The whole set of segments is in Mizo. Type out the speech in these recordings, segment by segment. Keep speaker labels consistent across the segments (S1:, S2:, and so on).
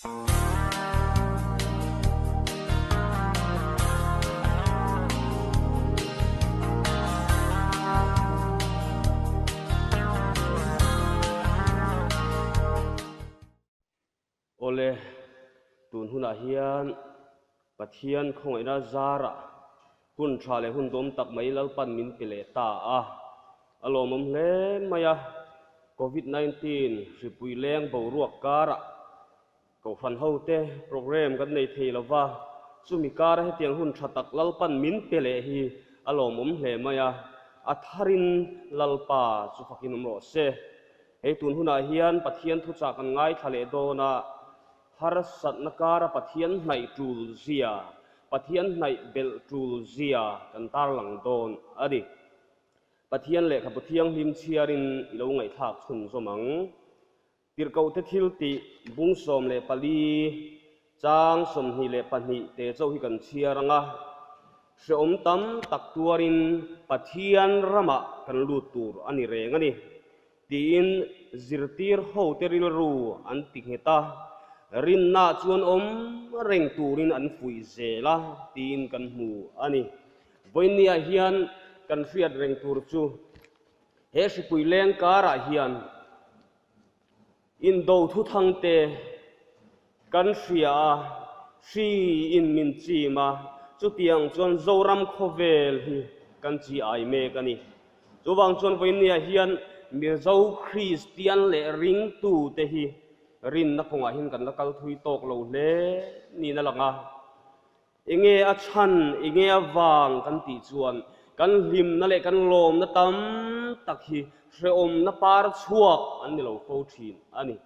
S1: Awle, tun hunah hian Pathian khawngaihna zarah hun tha leh hun dawm tak mai Lalpan min pe leh ta a, a lawmawm hle mai a. Covid 19 hripui leng boruak karah Kohhran hote programme kan nei thei lo va, chumi kara hetiang hun tha tak Lalpan min pe leh hi a lawmawm hle mai a, a tharin Lalpa chu fakin awm rawh se. Hei tun hunah hian Pathian thuchah kan ngaithla leh dawn a, harsatna kara Pathian hnaih tul zia, Pathian hnaih belh tul zia kan tarlang dawn a ni. Pathian lehkhabu thianghlim chhiarin i lo ngaihthlak chhunzawm ang. Tirhkohte thil tih bung 14, chang 22 te chauh hi kan chhiar ang a, hrehawm tam tak tuarin Pathian ramah kan lut tur a ni reng a ni, tiin zirtir hote rilru an ti nghet a, rinna chuan awm reng turin an fuih zel a, tiin kan hmu a ni. Vawiinniah hian kan hriat reng tur chu he hripui leng karah hian Indo thuthangte kan hria a, hri in min chim a, chutiang chuan Zoram khawvel hi kan chi ai mek a ni. Chuvang chuan vawinia hian Mizo Kristian leh ringtute hi rinna kawngah hian kan la kal thui tawk lo hle niin a lang a. Enge a chhan, enge a vang kan tih chuan kan hlimna leh kan lawmna tam tak hi hrehawmna par chhuak an ni lo fo thin a ni.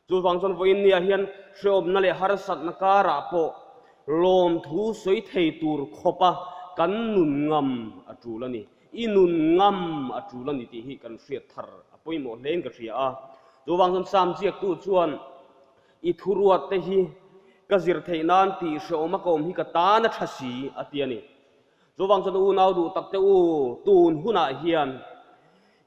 S1: Chuvang chuan vawiinniah hian hrehawmna leh harsatna karah pawh lawmthu sawi thei tur khawpa kan nun ngam a tul a ni. I nun ngam a tul a ni tih hi kan hriat thar a pawimawh hlein ka hria a. Chuvang chuan Sam ziaktu chuan I thuruat te hi ka zir theih nan tih hrehawm a ka awm hi ka tan a tha si, a ti a ni. Chuvang chuan unau duh tak te u, tun hunah hian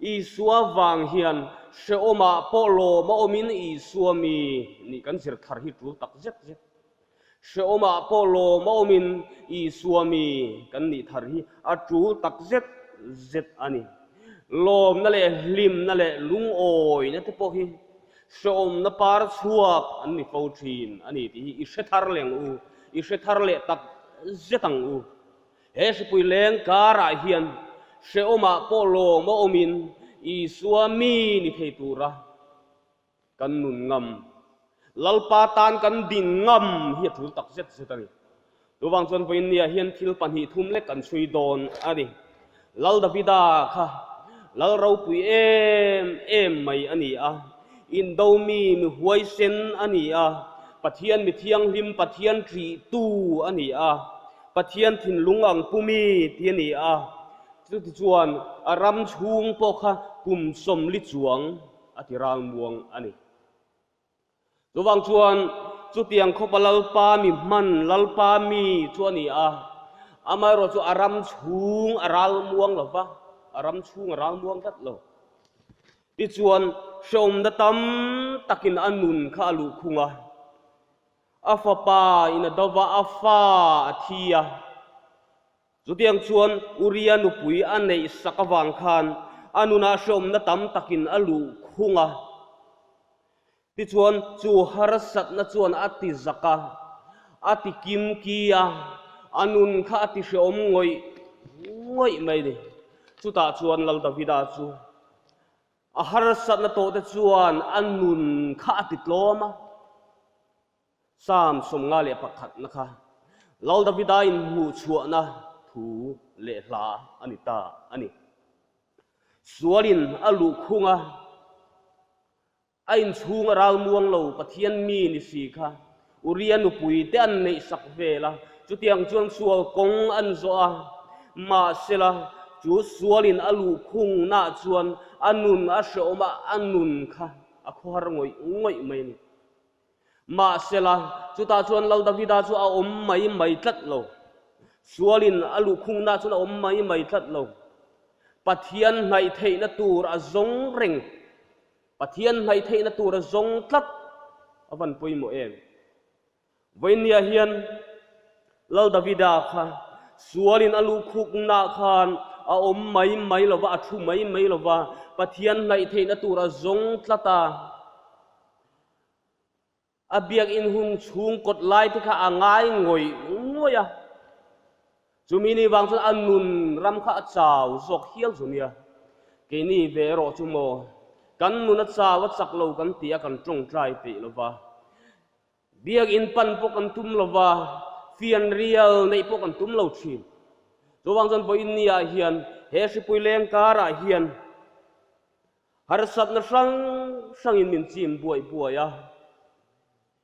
S1: Isua vang hian hrehawmah pawh lawm a awmin Isua mi nih kan zir thar hi tul tak zet zet. Hrehawmah pawh lawm a awmin Isua mi kan nih thar hi a tul tak zet zet a ni. Lawmna leh hlimna leh lungawina te pawh hi Hrehawmna par chhuak an ni fo thin a ni tih hi i hre thar leh ang u, i hre thar leh tak zet ang u. He hripui leng karah hian hrehawmah pawh lawm a awmin Isua mi ni thei tura kan nun ngam, Lalpa tan kan din ngam hi a tul tak zet zet a ni. Chuvang chuan vawiinniah hian thil pahnih thum lek kan chhui dawn a ni. Lal Davida kha lal ropui em em mai a ni a, indo mi mi huaisen a ni a, Pathian mi thianghlim Pathian ṭihtu a ni a, Pathian thinlung ang pu mi ti a ni a, chutichuan a ram chhung pawh kha kum 40 chuang a ti ralmuang a ni. Chuvang chuan chutiang khawpa Lalpa mi hman, Lalpa mi chu a ni a, amaherawh chu a ram chhung a ral muang lo va, a ram chhung a ral muang tlat lo. Tichuan hrehawmna tam takin a nun kha a luh khung a, a fapa in a do va, a fa a thi a. Chutiang chuan Uria nupui a neih sak avang khan a nunah hrehawmna tam takin a luh khung a. Tichuan, chu harsatna chuan a ti zak a, a ti kim ki a, a nun kha a ti hrehawm ngawih ngawih mai a ni. Chutah chuan Lal Davida chu a harsatna tawhte chuan a nun kha a ti tlawm a. Psalm 51 na kha Lal Davida inhmuhchhuahna thu leh hla a ni ta a ni. Sualin a luhkhung a. A inchhung a ral muang lo Pathian mi ni si kha Uria nupui te an neih sak vel a, chutiang chuan sual kawng an zawh a. Mahsela, chu sualin a luhkhung nah chuan a nun a hrehawm a, a nun kha a khawhar ngawih ngawih mai a ni. Mahsela, chutah chuan Lal Davida chu a awm mai mai tlat lo. Sualin a luhkhung nah chuan a awm mai mai tlat lo. Pathian hnaih theihna tur a zawng reng. Pathian hnaih theihna tur a zawng tlat. A van pawimawh em? Vawinia hian Lal Davida kha sualin a luhkhuknaah khan a awm mai mai lo va, a thu mai mai lo va, Pathian hnaih theihna tur a zawng tlat a. A biakinn hung chhung kawt lai te kha a ngai ngawih ngawih a, chumi ni vang chuan a nun ram kha a chau zawk hial chu nia. Keini ve erawh chu maw, kan nun a chau a chak lo kan ti a, kan tawngtai peih lo va, biakinn pan pawh kan tum lo va, fianrial neih pawh kan tum lo thin. Chuvang chuan vawiin niah hian he hripui leng karah hian, Harsatna hrang hrangin min chim buai buai a,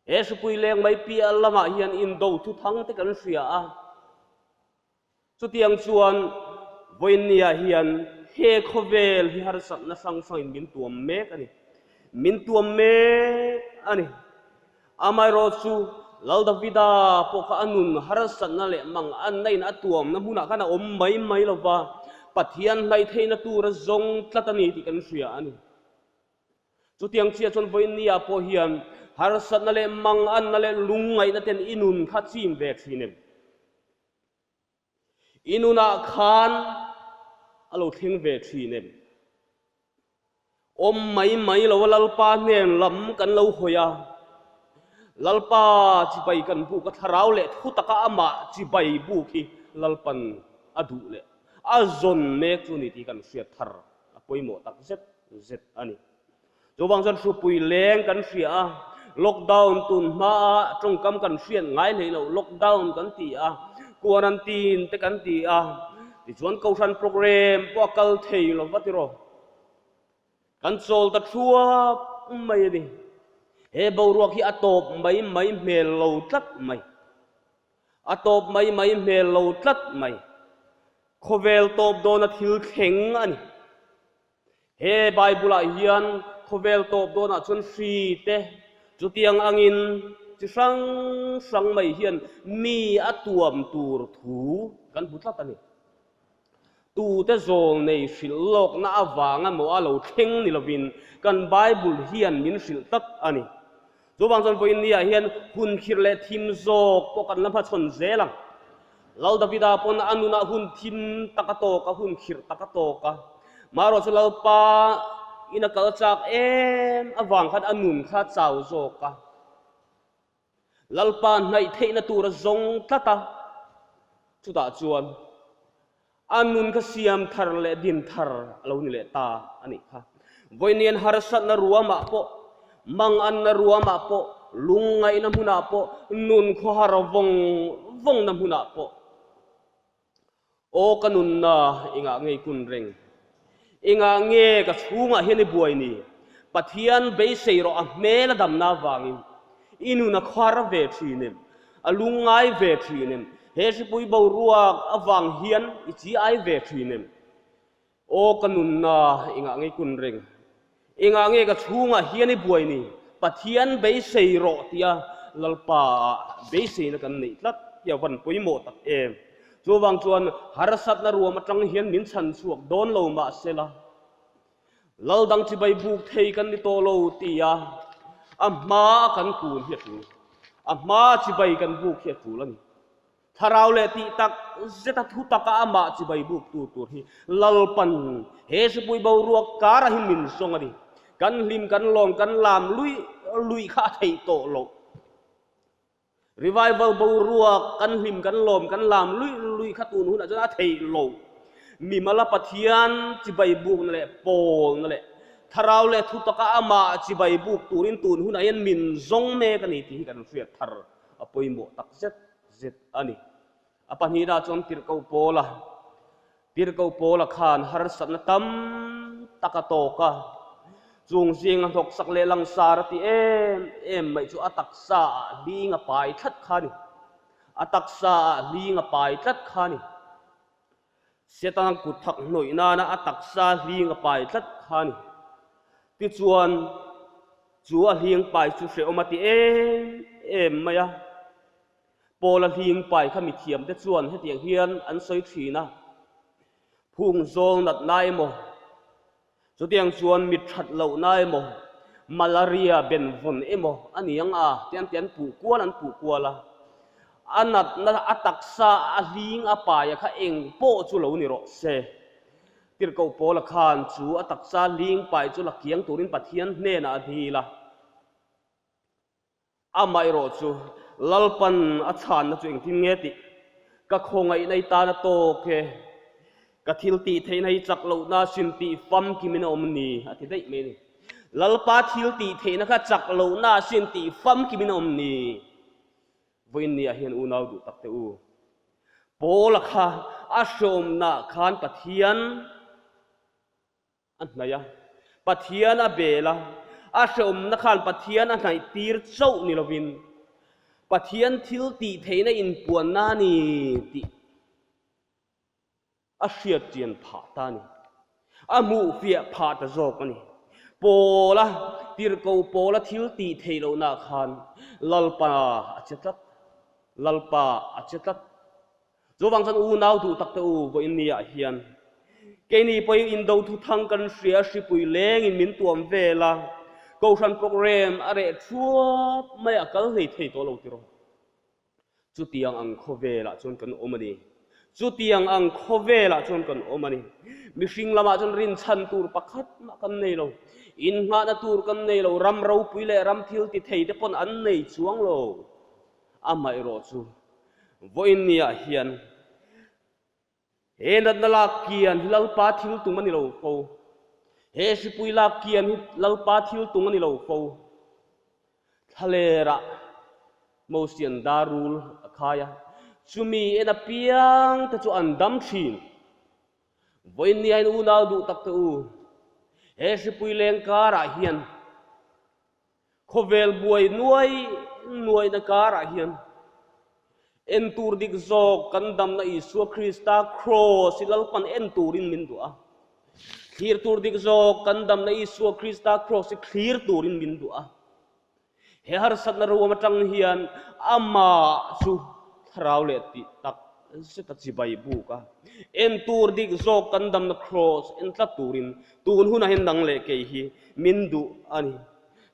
S1: he hripui leng mai piah lamah hian indo thuthang te kan hria a. Chutiang chuan vawiinniah hian he khawvel hi harsatna hrang hrangin min tuam mek a ni. Min tuam mek a ni. Amaherawh chu Lal Davida pawh kha a nun harsatna leh mang anna in a tuamna hmunah khan a awm mai mai lo va, Pathian hnaih theihna tur a zawng tlat a ni tih kan hria a ni. Chutiang chiah chuan vawiinniah pawh hian harsatna leh mang anna leh lungngaihna ten i nun kha chim ve thin em? I nunah khan a lo thleng ve thin em? Awm mai mai lo a Lalpa hnen lam kan lo hawi a, Lalpa chibai kan buk a, thlarau leh thu taka amah chibai buk hi Lalpan a duh leh a zawn mek chu ni tih kan hriat thar a pawimawh tak zet zet a ni. Chuvang chuan hrupui leng kan hria a, lockdown tun hmaa tawngkam kan hriat ngai hlei lo, lockdown kan ti a, quarantine te kan ti a, tichuan kohhran program pawh a kal thei lo va tiraw. Kan chawl ta thuap mai a ni. He boruak hi a tawp mai mai hmel lo tlat mai. A tawp mai mai hmel lo tlat mai. Khawvel tawp dawna thil thleng a ni. He Bible-ah hian khawvel tawp dawnah chuan hri te, chutiang angin chi hrang hrang mai hian mi a tuam tur thu kan hmu tlat a ni. Tute zawl nei hrilh lawkna avang emaw a lo thleng ni lovin kan Bible hian min hrilh tlat a ni. Chuvang chuan vawiin niah hian hun khirh leh thim zawk pawh kan la hmachhawn zel ang. Lal Davida pawn a nunah hun thim tak a tawk a, hun khirh tak a tawk a. Marawh chu Lalpa in a kal chak em avang khan a nun kha a chau zawk a. Lalpa hnaih theihna tur a zawng tlat a, chutah chuan A nun kha siam thar leh din thar a lo ni leh ta a nih kha. Vawiin harsatna ruamah pawh, manganna ruamah pawh, lungngaihna hmunah pawh, nun khawhar vawng vawngna hmunah pawh, Aw ka nunna engah nge i kun reng? Engah nge ka chhungah hian i buai ni? Pathian beisei rawh a hmel a damna avangin i nun a khar ve thin em? A lungngai ve thin em? He hripui boruak avang hian i chi ai ve thin em? Aw ka nunna engah nge i kun reng? Engah nge ka chhungah hian i buai ni? Pathian beisei rawh tia Lalpa ah beiseina kan neih tlat hi a van pawimawh tak em? Chuvang chuan harsatna ruam atang hian min chhan chhuak dawn lo mahsela, Lal dang chibai buk thei kan ni tawh lo tia a hma kan kun hi a tul. A hma chibai kan buk hi a tul a ni. Thlarau leh tih tak zeta thu taka amah chibai buktu tur hi Lalpan he hripui boruak karah hi min zawng a ni. Kan hlim, kan lawm, kan lam luih luih kha a theih tawh loh. Revival boruak kan hlim, kan lawm, kan lam luih luih kha tun hunah chuan a theih loh. Mimala Pathian chibai bukna leh pawlna leh Thlarau leh thu taka amah chibai buk turin tun hunah hian min zawng mek a ni tih hi kan hriat thar. A pawimawh tak zet zet a ni. A pahnihna chuan Tirhkoh Paula, Tirhkoh Paula khan harsatna tam tak a tawk a, chung zinga hnawksak leh langsar a ti em em mai chu a taksa ah hling a pai tlat kha a ni. A taksa ah hling a pai tlat kha a ni. Setana kut thak hnawih nana a taksa hling a pai tlat kha a ni. Tichuan, chu a hling pai chu hrehawm a ti em em mai a. Paula hling pai kha mithiamte chuan hetiang hian an sawi thin a, Phung zawl natna emaw, Chutiang chuan mit that lohna emaw, Malaria benvawn emaw a ni ang a ti an ti an puh kual an puh kual a. A natna a taksa a hling a paia kha eng pawh chu lo ni rawh se. Tirhkoh Paula khan chu a taksa hling pai chu la kiang turin Pathian hnenah a dil a. Amaherawh chu Lalpan a chhanna chu engtin nge tih ka khawngaihna i tan a tawk e, ka thil tih theihna hi chak lohna sin tih famkimin a awm ni a ti daih mai a ni. Lalpa thil tih theihna kha chak lohna sin tih famkimin a awm ni. Vawiin ni ah hian unau duh tak teh u. Paula kha a hreawmna khan Pathian a hnaih a, Pathian a bel a, a hreawmna khan Pathian a hnaih tir chauh ni lovin Pathian thil tih theihna inpuanna a ni tih a hriat chian phah ta a ni. A hmuh fiah phah ta zawk a ni. Pawla, tirhko Pawla thil tih theih lohna khan Lalpa a che tlat, Lalpa a che tlat. Chuvang chuan unau duh tak te u vawiin ni ah hian keini pawhin indo thuthang kan hria hripui lengin min tuam vel a, Kohhran programme a reh thuap mai a kal hlei thei tawh lo tiraw. Chutiang ang khawvelah chuan kan awm a ni. Chutiang ang khawvelah chuan kan awm a ni. Mihring lamah chuan rinchhan tur pakhat mah kan nei lo. Innghahna tur kan nei lo. Ram ropui leh ram thil ti thei te pawn an nei chuang lo. Amaherawh chu vawiin niah hian he natna lak kian hi Lalpa thil tum a ni lo fo. He hripui lak kian hi Lalpa thil tum a ni lo fo. Thlalerah Mosian darul a khai a, chumi en apiang te chu an dam thin. Vawiin niahin unau duh tak te u, he hripui leng karah hian Khawvel buai nuai nuaina karah hian en tur dik zawk kan damna Isua Krista kraws hi Lalpan en turin min duh a. Thlir tur dik zawk kan damna Isua Krista kraws hi thlir turin min duh a. He harsatna ruam atang hian amah chu thlarau leh tih tak zet a chibai buk a. En tur dik zawk kan damna kraws en tlat turin tun hunah hian nang leh kei hi min duh a ni.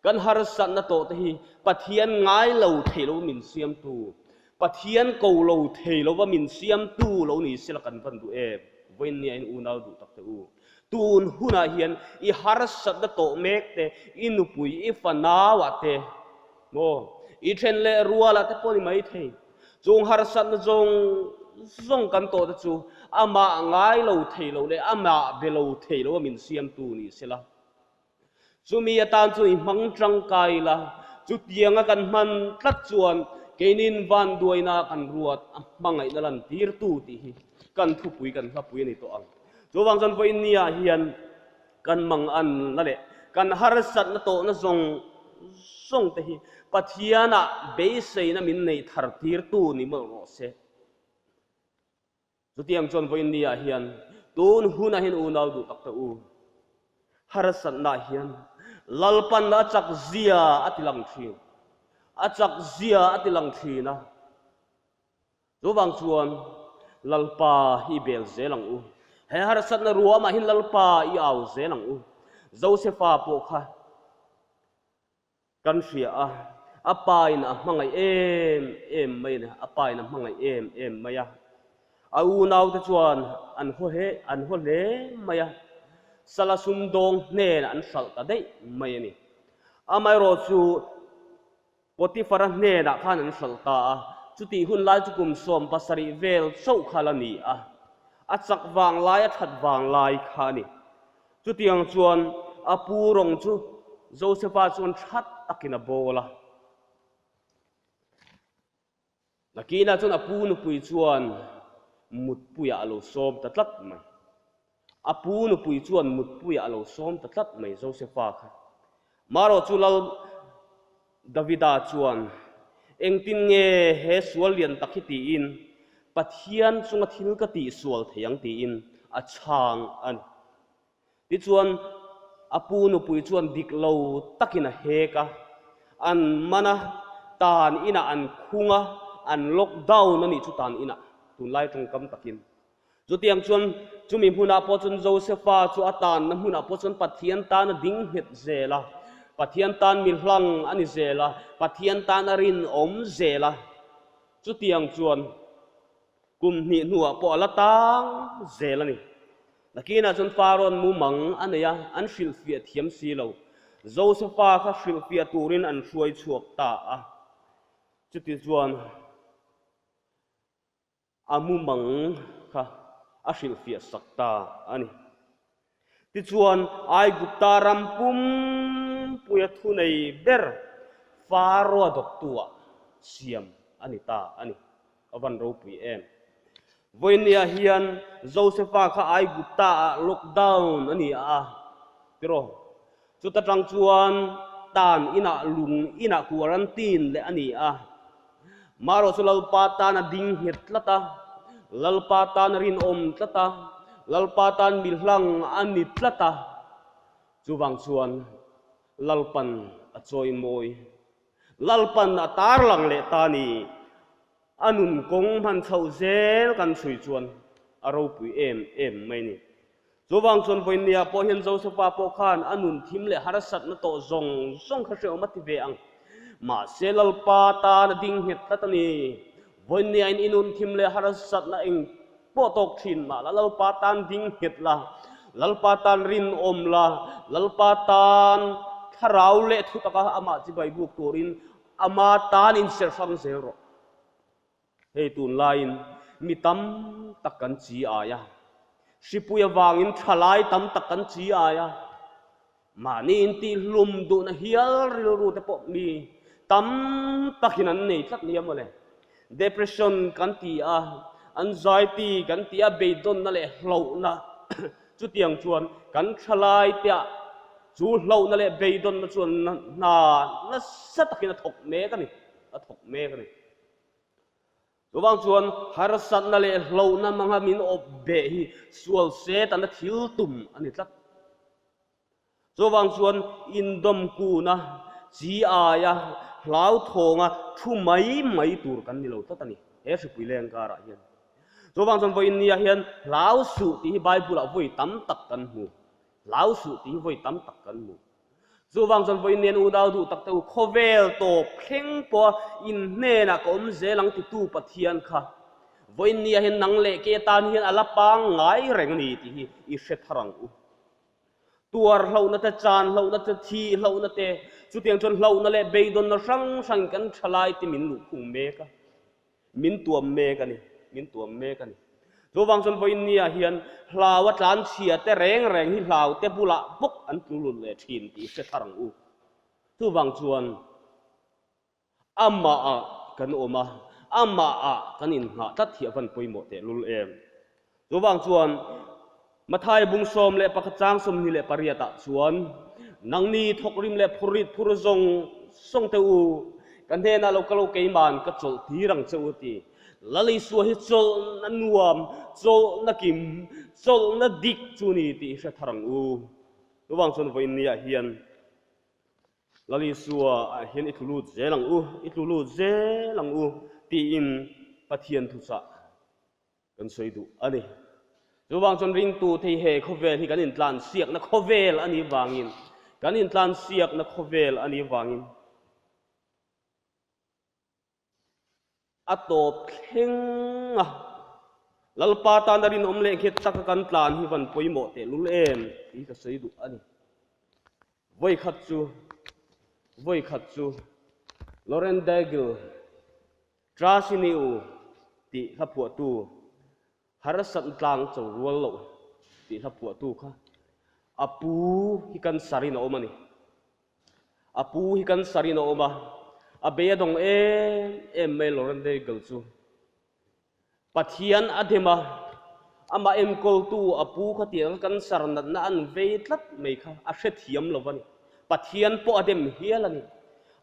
S1: Kan harsatna tawh te hi Pathian ngai lo thei lo min siamtu, Pathian ko lo thei lova min siamtu lo ni sela kan van duh em? Vawiin nia in unau duh tak teh u. Tun hunah hian i harsatna tawh mek te, i nupui, i fanauah te, maw, i then leh rualah te pawh ni mai thei. Chung harsatna zawng zawng kan tawh te chu amah ngai lo thei lo leh amah be lo thei lo a min siamtu ni sela. Chumi atan chu i hmang tangkai la, chutianga kan hman tlat chuan keinin vanduaina kan ruat a hmangaihna lantirtu tih hi kan thupui kan hlapui a ni tawh ang. Chuvang chuan vawiin niah hian kan manganna leh kan harsatna tawhna zawng zawng te hi Pathianah beiseina min neih thar tirtu ni mawlh rawh se. Chutiang chuan vawiin niah hian tun hunah hian unau duh tak teh u. Harsatna hian Lalpan a chak zia a ti lang thin. A chak zia a ti lang thin a. Chuvang chuan Lalpa hi bel zel ang u. He harsatna ruamah hian Lalpa i au zel ang u. Josefa pawh kha Kan hria a, a pa in a hmangaih em em mai a ni, a pa in a hmangaih em em mai a. A unaute chuan an haw hle, an haw hle mai a, sala sumdawng hnenah an hralh ta daih mai a ni. Amaherawh chu Potifara hnenah khan an hralh ta a, chutih hun lai chu kum 70 vel chauh kha la ni a, a chak vang lai, a that vang lai kha a ni. Chutiang chuan a pu rawng chu Josefa chuan that takin a bawl a. Nakinah chuan a pu nupui chuan mutpuiah a lo sawm ta tlat mai. A pu nupui chuan mutpuiah a lo sawm ta tlat mai Josefa kha. Marawh chu Lal Davida chuan, Engtin nge he sual lian tak hi tiin Pathian chunga thil ka tihsual thei ang tiin a chhang a ni. Tichuan, a pu nupui chuan dik lo takin a hek a, an man a, tan inah an khung a, an lockdown a nih chu tan inah, tunlai tawngkam takin. Chutiang chuan chumi hmunah pawh chuan Josefa chu a tanna hmunah pawh chuan Pathian tan a ding nghet zel a. Pathian tan mi hlang a ni zel a, Pathian tan a rinawm zel a. Chutiang chuan kum hnih hnuah pawh a la tang zel a ni. Nakinah chuan Farawn mumang a nei a, an hrilhfiah thiam si lo. Josefa kha hrilhfiah turin an hruai chhuak ta a. Chuti chuan a mumang kha a hrilhfiah sak ta a ni. Tichuan, Aigupta ram pumpuia thunei ber Faro-a dawptu-ah siam a ni ta a ni. A van ropui em! Vawinia hian Josefa kha Aigupta-ah lockdown a ni a, tiraw? Chuta tang chuan tan inah lung inah quarantine leh a ni a. Marawh chu Lalpa tan a ding nghet tlat a, Lalpa tan a rinawm tlat a, Lalpa tan mi hlang a ni tlat a. Chuvang chuan Lalpan a chawimawi. Lalpan a tarlang leh ta ni. A nun kawng hman chhoh zel kan chhui chuan a ropui em em mai ni. Chuvang chuan vawinia pawh hian Josefa pawh khan a nun thim leh harsatna tawh zawng zawng kha hrehawm a ti ve ang. Mahse Lalpa tan a ding nghet tlat a ni. Vawinia in i nun thim leh harsatna eng pawh tawk thin mah la Lalpa tan ding nghet la, Lalpa tan rinawm la, Lalpa tan thlarau leh thu taka amah chibai buk turin Ama tan inserh hrang zel rawh. Hei tunlaiin mi tam tak kan chi ai a, hripui avangin thalai tam tak kan chi ai a, mahni intihhlum duhna hial rilru te pawh mi tam takin an nei tlat nia mawle. Depression kan ti a, anxiety kan ti a, beidawnna leh hlauhna chutiang chuan kan thalai te ah Chu hlauhna leh beidawnna chuan hna nasa takin a thawk mek a ni, a thawk mek a ni. Chuvang chuan harsatna leh hlauhna hmanga min awp beh hi sual Setana thil tum a ni tlat. Chuvang chuan indawm kuna, chi aia, hlauthawnga thu mai mai tur kan ni lo tlat a ni, he hripui leng karah hian. Chuvang chuan vawiin nia hian hlau suh tih hi Bible-ah vawi tam tak kan hmu. Hlau suh tih hi vawi tam tak kan hmu. Chuvang chuan vawiin nen unau duh tak te u, khawvel tawp thleng pawha in hnenah ka awm zel ang titu Pathian kha vawiin nia hian nang leh ke tan hian a la pangngai reng a ni tih hi i hre thar ang u. Tuar hlauhna te, chan hlauhna te, thi hlauhna te, chutiang chuan hlauhna leh beidawnna hrang hrangin kan thalai te min luhkhung mek a. Min tuam mek a ni, min tuam mek a ni. Chuvang chuan vawiin nia hian hlau a tlan chhia te reng reng hi hlau te bulah bawk an tlu lut leh thin tih hre thar ang u. Chuvang chuan amah ah kan awm a, amah ah kan inhnah tlat hi a van pawimawh tehlul em. Chuvang chuan Matthai bung 11 chang 28 ah chuan, Nangni thawkrim leh phurrit phur zawng zawng te u, ka hnenah lo kal u keiman ka chawlh tir ang che u a ti. Lal Isua hi chawlhna nuam, chawlhna kim, chawlhna dik chu ni tih hre thar ang u. Chuvang chuan vawiin niah hian Lal Isua ah hian i tlu lut zel ang u, i tlu lut zel ang u tiin Pathian thuchah Kan sawi duh a ni. Chuvang chuan ringtu thei he khawvel hi kan intlansiakna khawvel a nih vangin, kan intlansiakna khawvel a nih vangin a tawp thleng a. Lalpa tana rinawm leh nghet taka kan tlan hi van pawimawh tehlul em tih hi ka sawi duh a ni. Vawikhat chu, vawikhat chu Lauren Daigle Trasiniu tih hla phuahtu, harsat tlang cho rual loh tih hla phuahtu kha a pu hi cancer in a awm a ni. A pu hi cancer in a awm a, a bei a dawng em em mai Lauren Daigle chu. Pathian a dem a, amah enkawltu a pu kha tiang cancer natna an vei tlat mai kha a hrethiam lo a ni. Pathian pawh a dem hial a ni.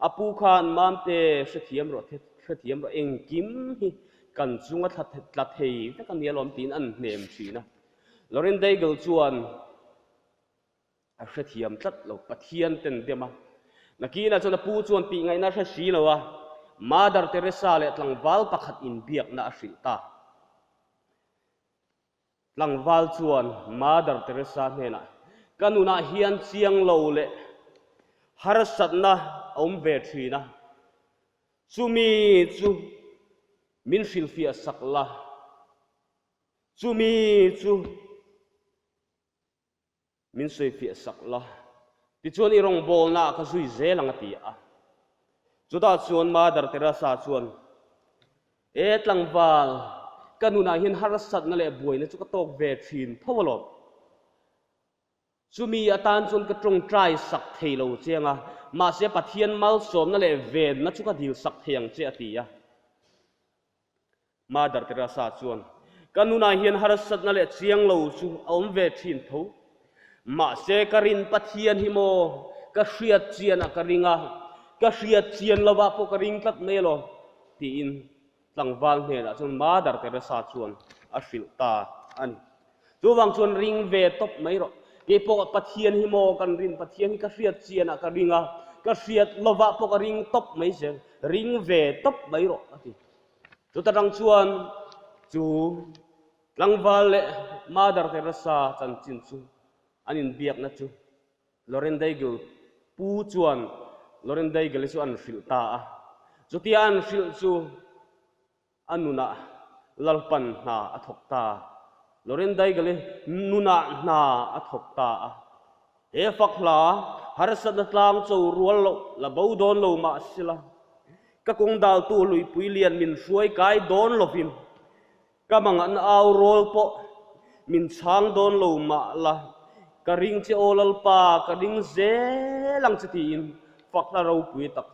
S1: A pu khan Mamte hrethiam rawh, hrethiam rawh, engkim hi kan chunga thla tla thei vek a nia lawm tiin an hnem thin a. Lauren Daigle chuan A hrethiam tlat lo, Pathian ten dem a. Nakinah chuan a pu chuan tih ngaihna a hre si lo a, Mother Teresa leh tlangval pakhat inbiakna a hrilh ta. Tlangval chuan Mother Teresa hnenah, Ka nunah hian chiang lo leh. Harsatna a awm ve thin a, chumi chu min hrilhfiah sak la, chumi chu min sawifiah sak la, tichuan i rawngbawlnaah ka zui zel ang a ti a. Chutah chuan Mother Teresa chuan, E tlangval, ka nunah hian harsatna leh buaina chu ka tawk ve thin tho alawm. Chumi atan chuan ka tawngtai sak thei lo che anga, mahse Pathian malsawmna leh venna chu ka dil sak thei ang che a ti a. Mother Teresa chuan, Ka nunah hian harsatna leh chiang lo chu a awm ve thin tho. Mahse ka rin Pathian hi maw ka hriat chianah ka ring a, ka hriat chian lovah pawh ka ring tlat mai alawm, tiin tlangval hnenah chuan Mother Teresa chuan a hrilh ta a ni. Chuvang chuan ring ve tawp mai rawh. Kei pawh Pathian hi maw kan rin, Pathian hi ka hriat chianah ka ring a, ka hriat lovah pawh ka ring tawp mai zel, ring ve tawp mai rawh a ti. Chuta tang chuan chu tlangval leh Mother Teresa chanchin chu an inbiakna chu Loren Daigle pu chuan Loren Daigle-i chu an hrilh ta a. Chutia an hrilh chu A nunah Lalpan hna a thawk ta. Loren Daigle-i nunah hna a thawk ta a. He fak hla harsatna tlang cho rual loh la bo dawn lo mah sila, ka kawng daltu luipui lian min hruai kai dawn lovin, ka mangan au rawl pawh min chhang dawn lo mah la, ka ring che aw Lalpa, ka ring zel ang che tiin fak hla ropui tak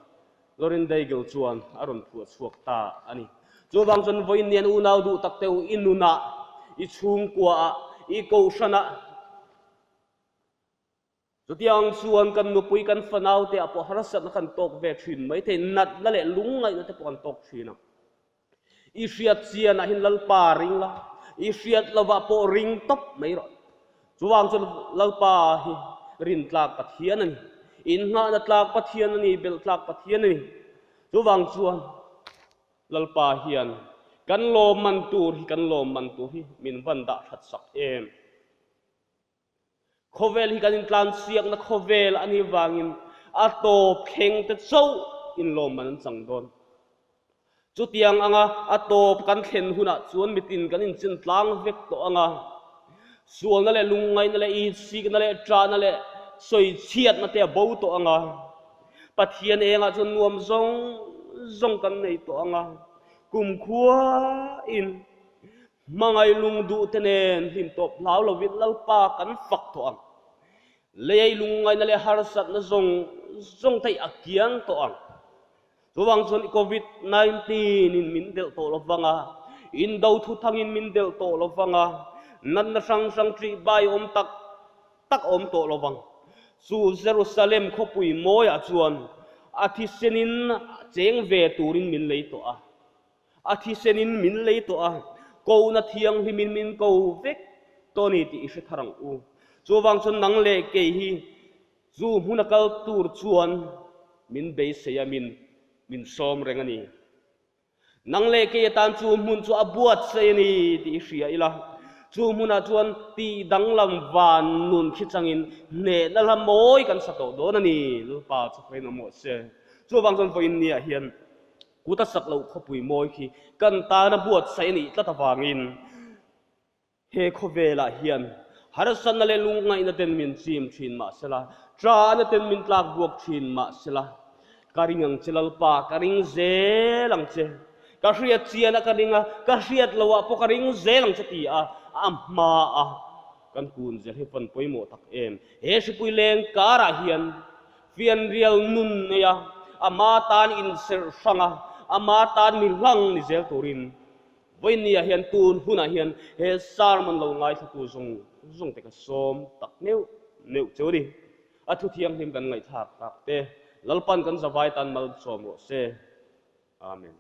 S1: Lorin Daigle chuan a rawn phuah chhuak ta a ni. Chuvang chuan vawiin nian unau duh tak teuh i nunah, i chhungkuaah, i kohhranah, chutiang chuan kan nupui kan fanau te ah pawh harsatna kan tawk ve thin mai thei, natna leh lungngaihna te pawh kan tawk thin a. I hriat chianah hian Lalpa ring la, i hriat lovah pawh ring tawp mai rawh. Chuvang chuan Lalpa hi rin tlak Pathian a ni, innghahna tlak Pathian a ni, belh tlak Pathian a ni. Chuvang chuan Lalpa hian kan lawmman tur hi, kan lawmman tur hi min van dah that sak em. Khawvel hi kan intlansiakna khawvel a nih vangin a tawp thleng te chauh inlawmman an chang dawn. Chutiang anga a tawp kan thlen hunah chuan mitin kan inchin tlang vek tawh anga, sualna leh lungngaihna leh itsikna leh ṭahna leh sawichhiatna te a bo tawh anga, Pathian engah chuan nuam zawng zawng kan nei tawh anga, kumkhuain Hmangaih lung duh te nen hlim tawp hlau lovin Lalpa kan fak tawh ang. Lei lungngaihna leh harsatna zawng zawng te hi a kiang tawh ang. Chuvang chuan Covid 19 in min delh tawh lo vang a, indo thu thangin min delh tawh lo vang a, natna hrang hrang ṭih bai awm tak tak a awm tawh lo vang. Chu Jerusalem khawpui mawiah chuan a thisenin cheng ve turin min lei tawh a. A thisenin min lei tawh a, kohna thianghlimin min ko vek tawh a ni tih i hre thar ang u. Chuvang chuan nang leh kei hi chu hmuna kal tur chuan min beisei a, min min sawm reng a ni. Nang leh kei atan chu hmun chu a buatsaih a ni tih i hria ila, chu hmunah chuan tih danglam van nun khi changin hnehna hla mawi kan sa tawh dawn a ni, Lalpa chu hruaiin awm rawh se. Chuvang chuan vawiin niah hian Kut a sak loh khawpui mawi khi kan tana buatsaih a nih tlat avangin he khawvelah hian harsatna leh lungngaihna ten min chim thin mahsela, ṭahna ten min tlak buak thin mahsela, ka ring ang che Lalpa, ka ring zel ang che, ka hriat chianah ka ring a, ka hriat loah pawh ka ring zel ang che ti a, a hmaa kan kun zel hi fan pawimawh tak em. He hripui leng karah hian Fianrial nun nei a, ama tan inserh hrang a, ama tan mi hlang ni zel turin vawinia hian tun hunah hian he sermon lo ngaithlatu zawng zawng te ka sawm tak neuh neuh cheu a ni. A thu thianghlim kan ngaihthlak tak te Lalpan kan zavai tan malsawm rawh se. Amen.